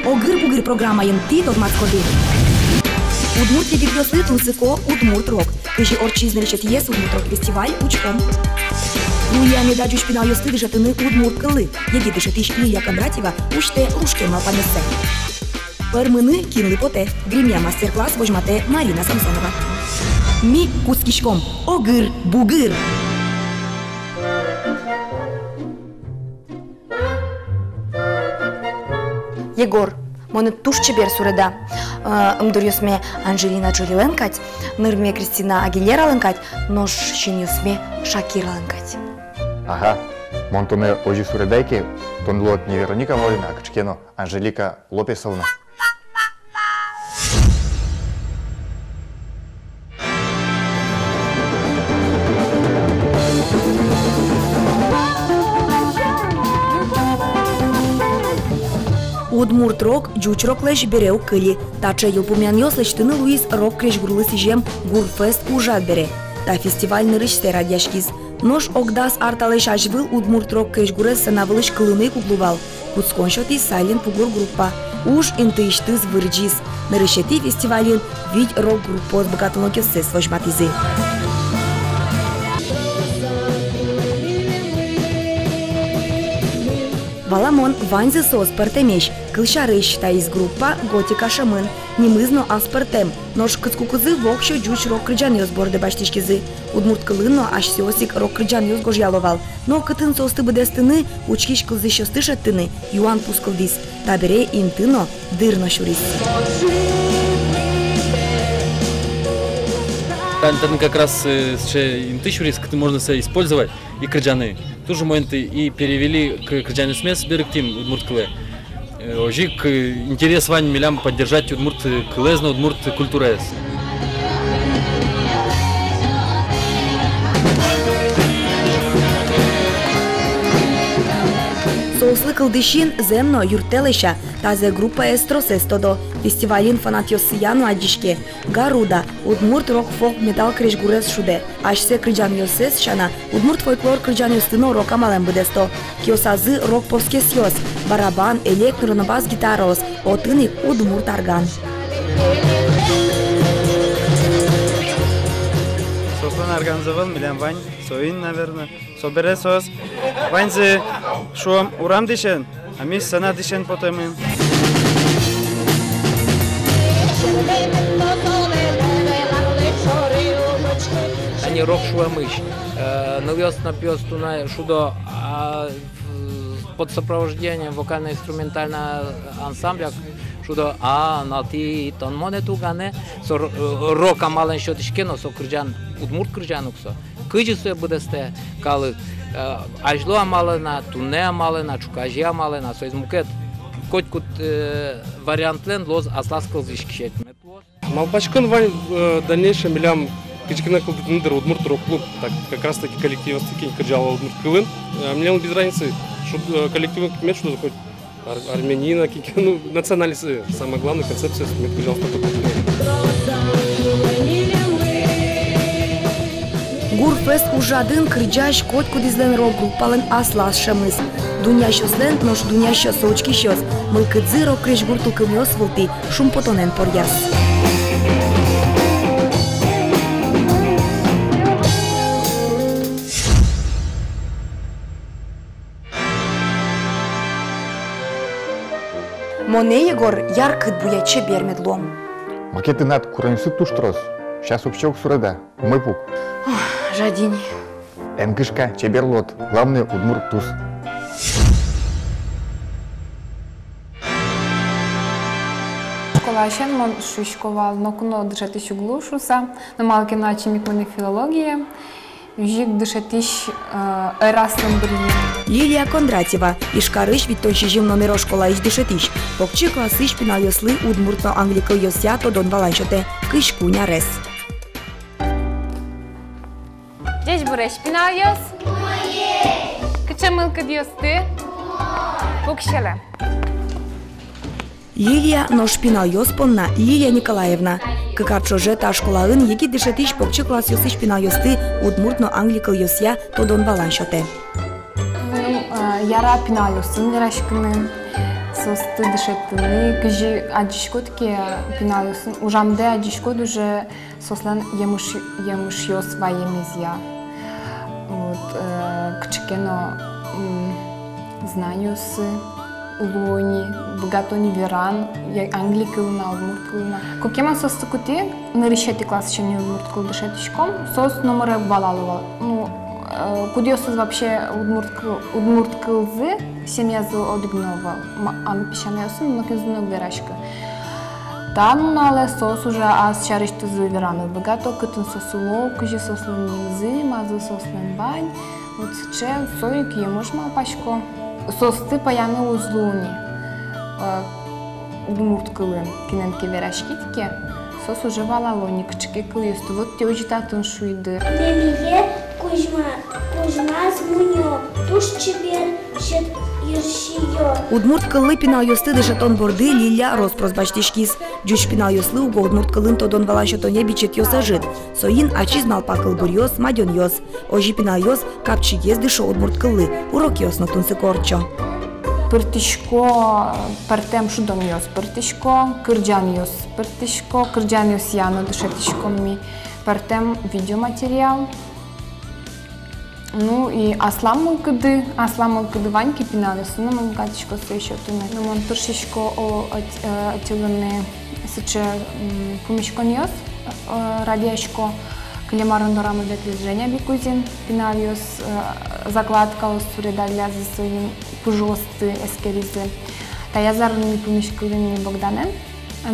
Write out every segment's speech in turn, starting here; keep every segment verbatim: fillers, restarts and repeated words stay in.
«Огыр-бугыр» программаын тӥ тодматскоды: удмурт егитъёслы тунсыко удмурт рок. Кызьы ортчиз нырысетӥез удмурт рок-фестиваль, учком. Луэ-а меда ӟуч пиналъёсты дышетыны удмурт кыллы? Егит дышетӥсь Лилия Кондратьева усьтэ лушкем малпанъёссэ. Пӧрмыны кинлы потэ? Гримъя мастер-класс возьматэ Марина Самсонова. Ми кутскиськом. Огыр-бугыр. Егор, монэ туж чебер суреда. Э, ымдуръёсме Анжелина Джолилэн кадь, нырме Кристина Агилералэн кадь, нош синъёсме Шакиралэн кадь. Ага, мон тонэ озьы суредай ке, тон луод не Вероника Морина, а кыӵе ке но Анжелика Лопесовна. Удмурт рок ӟуч роклэсь бере уг кыльы. Таӵе йылпумъянъёс лэсьтыны луиз рок крезьгурлы сӥзем «Гурфест» ужрад бере. Та фестиваль нырысьсэ радъяськиз. Нош ог дас ар талэсь азьвыл удмурт рок крезьгурез сцена вылысь кылыны ик уг луы вал. Кутскон сётӥз «Сайлент Вугур» группа. Уж интыысьтыз вырӟиз. Нырысетӥ фестивальын вить рок-группаос быгатонлыкъёссэс возьматӥзы. Валамон, ваньзы соос пӧртэмесь. Кылсярысь, таиз группа готика шӧмын, нимыз но аспӧртэм. Нош кыткукызы воксё ӟуч рок-кырӟанъёс борды басьтӥськизы. Удмурт кылын но асьсэос ик рок-кырӟанъёс гожъяло вал. Но кытын соосты быдэстыны, учкись-кылзӥсьёсты шедьтыны — юан пус кылдӥз. Табере инты но, дыр но сюриз. Тани, тани как раз, э, сыӵе инты сюриз, кытын можно сое использовать и кырӟаны. Туж умой инты, и перевели к-, кырӟанъёсмес берыктӥм удмурт кылэ. Э, озьы ик, э, интерес вань милям поддержать удмурт, э, кылэз но удмурт культураез. Соослы кылдӥсьын зэм но юрттэ, лэся. Тазэ группаез тросэз тодо. Фестивальын фанатъёссыя но адӟиське. «Гаруда» — удмурт рок-фолк-метал крезьгурез шудэ. Асьсэ кырӟанъёссэс сяна, удмурт фольклор кырӟанъёсты но рок амалэн быдэсто. Киосазы рок-поскесъёс: барабан, электро но бас-гитараос, отын ик удмурт арган. Соослэн арганзы ӧвӧл, милям вань, соин, наверно. Собере соос ваньзы, шуом, урам дӥсен, а ми сцена дӥсен потэмын. Тани рок шуэмысь, э, нылъёс но пиос туннэ шудо, а, в-, под сопровождением вокально-инструментального ансамбля шудо «А, Аналтӥ, тон монэ тугане». Со р-, э, рок амалэн сётӥське, но со кырӟан, удмурт кырӟан ук со. Кызьы сое быдэстэ калык, э, азьло амалэн-а, туннэ амалэн-а, ӵуказе амалэн-а, соиз мукет. Котькуд, э, вариантлэн луоз аслаз кылзӥськисез мед луоз. Малпаськон вань, э, дальнейшем милям кызьы ке но кылдытыны, дыр, удмурт рок-клуб, так, как раз таки коллективъёсты, кин кырӟало удмурт кылын. Э, милям без разницы, шуд-, э, коллективын кин мед шудоз, хоть ар-, армянин-а, кин ке, ну, национальность, самое главное, концепция, что мед кырӟалоз только удмурт кылын. «Гурфест» ужрадын кырӟась котькудӥзлэн рок-группалэн аслаз шӧмыз. Дунъясьёслэн, нош дунъясьёс — со учкисьёс, мылкыдзы рок-крезьгур тулкымъёс вылтӥ шумпотонэн поръяз. Монэ, Егор, яркыт буя, чебер мед луом. Маке тынад куронъёсыд туж трос. Сейчас вообще уг суреда. Умой пук. Ох, жадини. Эн кышка, чебер луод. Главное, удмурт тус. Школаысен мон шуисько вал, ноку но дышетӥсь уг лу шуыса, но малы ке но ачим ик мынӥ филологие. Озьы ик дышетӥсь, э, ӧр аслым быръи. Лилия Кондратьева, Ижкарысь витьтон сизьым номеро школаысь дышетӥсь, покчи классысь пиналъёслы удмурт но англи кылъёсъя тодон-валан сётэ. Кызь куинь арес. Ӟечбуресь, пиналъёс! Кыӵе мылкыдъёсты? Пуксьылэ. Лилия, нош пиналъёс понна Лилия Николаевна. Кык ар ӵоже та школаын егит дышетӥсь покчи классъёсысь пиналъёсты удмурт но англи кылъёсъя тодон-валан сётэ. Мыным, э, яра пиналъёсын вераськыны, Соосты дышетыны, кызьы адӟиськод ке, пиналъёсын ужамдэ адӟиськод уже, соослэн емыш-, емышъёс ваемезъя. Вот, э, кыӵе ке но, м, знаниоссы луо ни, быгато ни вераны, я, англи кылын-а, удмурт кылын-а. Куке мон соосты кутӥ, нырысетӥ классысен удмурт кыл дышетӥськом, соос номыре валало вал. Ну, э, кудъёсыз вообще удмурт кыл, удмурт кылзы семьязы одӥг но ӧвӧл. Ма-, ан песянайёсын нокинзы но уг вераськы. Та нуналэ соос уже ас сярысьтызы вераны быгато, кытын соос уло, кызьы соослэн нимзы, мазы соослэн вань. Вот сыӵе, со ик емыш, малпасько. Соосты пӧяны уз луы ни, э, удмурт кылын кинэн ке вераськид ке, соос уже валало ни кыӵе ке кылъёсты. Вот тӥ озьы татын шуиды. Мемие кузьма-, кузьмаз мунё, туж чебер сьӧд йырсиё. Удмурт кыллы пиналъёсты дышетон борды Лилия рос-прос басьтӥськиз. Ӟуч пиналъёслы уго удмурт кылын тодон-валан сётонъя бичетъёс ӧжыт. Соин ачиз малпа кылбуръёс, мадёнъёс. Озьы пиналъёс капчигес дышо удмурт кыллы, урокъёс но тунсыко ортчо. Пыртӥсько, пӧртэм шудонъёс пыртӥсько, кырӟанъёс пыртӥсько, кырӟанъёсъя но дышетӥськом ми, пӧртэм видеоматериал. Ну и аслам мылкыды, аслам мылкыды вань ке пиналъёслэн, мон быгатӥсько сое сётыны. Ну, мон тыршисько, о, ӧт-, э, ӧтьылыны сыӵе, м, пумиськонъёс, э, радъясько. Кылем арын дорамы ветлӥз Женя Бикузин, пиналъёс, э, закладкаос суредаллязы, соин пужыосты эскеризы. Таяз арын ми пумиськылӥмы Богданэн,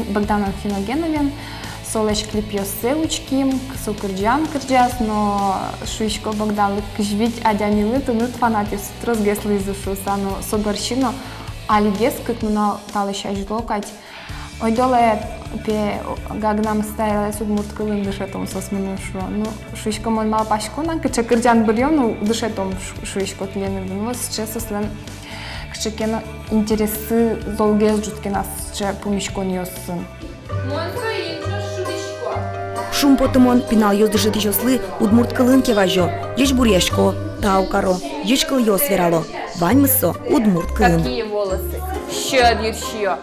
Богдан Анфиногеновен. Солэсь клипъёссэ учким, со кырӟан кырӟаз, но шуисько Богданлы, кызь вить адямилы тыныд фанатъёс тросгес луизы шуыса, но со бӧрсьы но алигес, кык нунал талэсь азьло кадь. Ойдолэ, пе, Гангнам Стайлэз удмурт кылын дышетом, соос мыным шуо. Ну, шуисько, мон малпасько на, кыӵе кырӟан быръё, ну, дышетом, шу-, шуисько тӥледын. Ну, вот сыӵе соослэн кыӵе ке но интерессы золгес ӝутске на сыӵе пумиськонъёсын. Мон соин ӵош шудӥсько. Шумпотымон, пиналъёс дышетӥсьёслы удмурт кылын ке вазё, ӟечбуръясько, тау каро, ӟеч кылъёс верало. Ваньмыз со удмурт кылын. Какие волосы? Сьӧд йырсиё.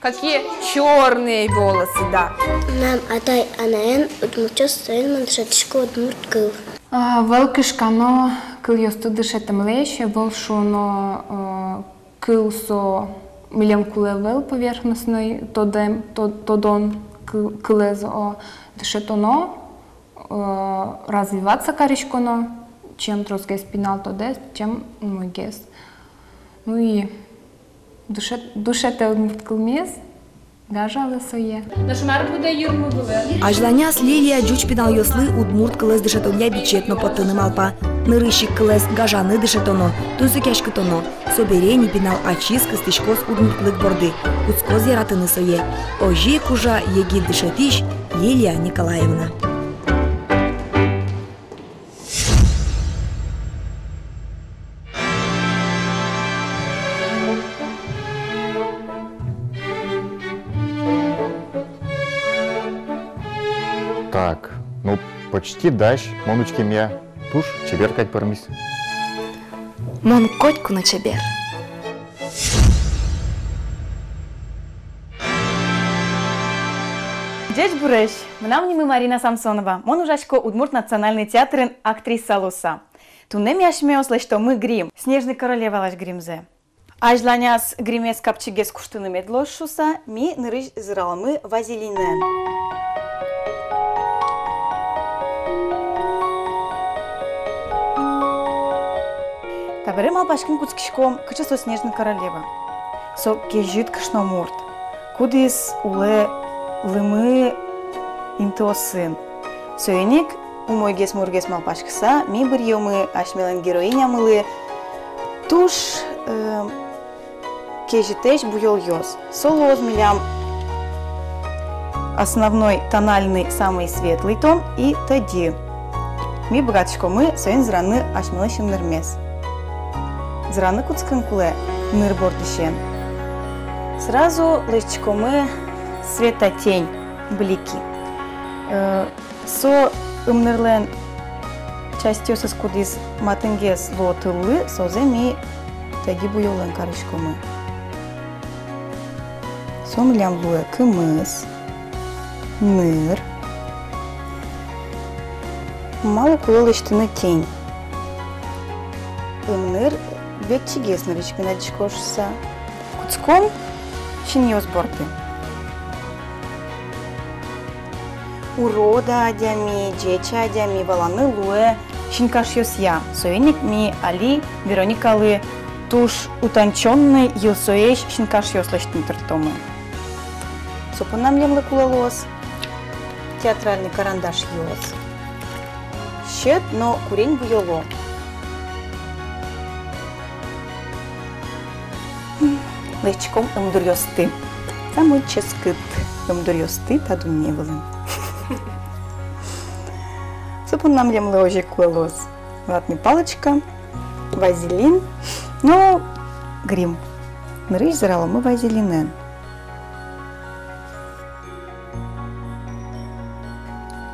Какие чёрные волосы, да. Мынам атай-анаен удмуртъёс, соин мон дышетӥсько удмурт кыл. А, ӧвӧл кышкано кылъёсты дышетэмлэсь, ӧвӧл шуоно, э, кыл со милем кулэ ӧвӧл, поверхностной тодэм, то-, тодон кы-, кылэз, о, дышетоно, э, развиваться кариськоно, чем тросгес пинал тодэ, тем умойгес. Ну и дышет-, дышетэ удмурт кылмес, гажалэ сое. Нош мар будэ йырмы вылын? Азьланяз Лилия ӟуч пиналъёслы удмурт кылэз дышетонъя бичет но поттыны малпа. Нырысь ик кылэз гажаны дышетоно, тунсыкъяськытоно. Собере ини пинал ачиз кыстӥськоз удмуртлык борды, кутскоз яратыны сое. Озьы ик ужа егит дышетӥсь Лилия Николаевна. Так, ну, почти дась, мон учкемъя, туж чебер кадь пӧрмиз. Мон котьку но чебер. Ӟечбуресь! Мынам нимы Марина Самсонова. Мон ужасько Удмурт национальный театрын актриса луыса. Туннэ ми асьмеос лэсьтомы грим, «Снежной королевалэсь» гримзэ. Азьланяз гримез капчигес куштыны мед луоз шуыса, ми нырысь зыраломы вазелинэн. Табере малпаськыны кутскиськом, кыӵе со Снежная королева. Со кезьыт кышномурт, кудӥз улэ лымы интыосын. Соин ик умойгес-мургес малпаськыса, ми быръёмы асьмелэн героинямылы туж, э, кезьытэсь буёлъёс. Со луоз милям основной тональный, самый светлый тон и тӧдьы. Ми быгатӥськомы соин зыраны асьмелэсь ымнырмес. Зыраны кутскыны кулэ ныр бордысен. Сразу лэсьтӥськомы светотень, блики. Э, со ымнырлэн частьёсыз, кудӥз матынгес луо тыллы, созэ ми тӧдьы буёлэн кариськомы. Со милям луэ кымыз, ныр. Малы кулэ лэсьтыны тень? Ымныр векчигес нырысь гинэ адӟиськоз шуыса. Кутском синъёс борды. Урод-а адями, ӟеч-а адями, валаны луэ синкашъёсъя. Соин ик ми али Вероникалы туж утончённый, йылсоесь синкашъёс лэсьтыны турттомы. Со понна милемлы кулэ луоз театральный карандашъёс. Сьӧд но курень буёло. Лэсьтӥськом ымдуръёсты. Самой ческыт ымдуръёсты та дунне вылын. Со понна милемлы озьы ик кулэ луоз ватный палочка, вазелин но грим. Нырысь зыраломы вазелинэн.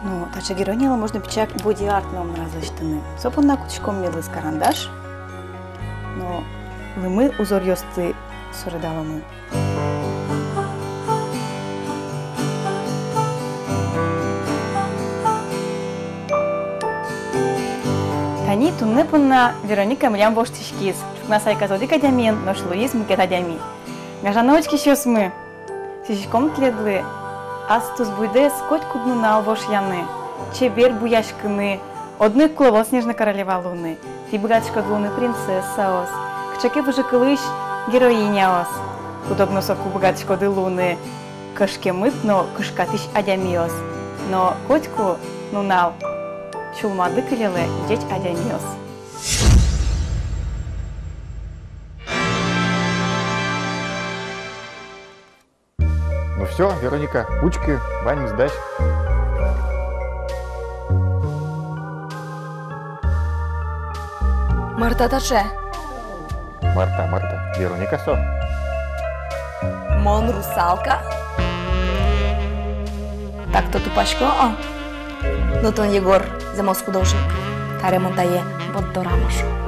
Ну, таӵе героинялы можно пичак боди-арт но ымныраз лэсьтыны. Со понна кутӥськом милыз карандаш но лымы узоръёсты суредаломы. Тани туннэ понна Вероника милям воштӥськиз. Ӵукна сайказ одӥг адямиен, нош луиз мукет адями. Гажано учкисьёсмы, сӥзиськом тӥледлы ас тус-буйдэс котькуд нунал вошъяны, чебер буяськыны, одно ик кулэ ӧвӧл Снежная королева луыны. Тӥ быгатӥськоды луыны принцессаос, кыӵе ке выжыкылысь героиняос. Куд-ог но соку быгатӥськоды луыны кышкемыт но кышкатӥсь адямиос. Но котьку нунал сюлмады кылелэ ӟеч адямиос. Ну всё, Вероника, учкы, ваньмыз дась. Мар та таӵе? Мар та, мар та? Вероника со. Мон русалка? Так-то тупасько, а? Ну тон, Егор, зэмос художник. Табере мон тае борддорам ошо.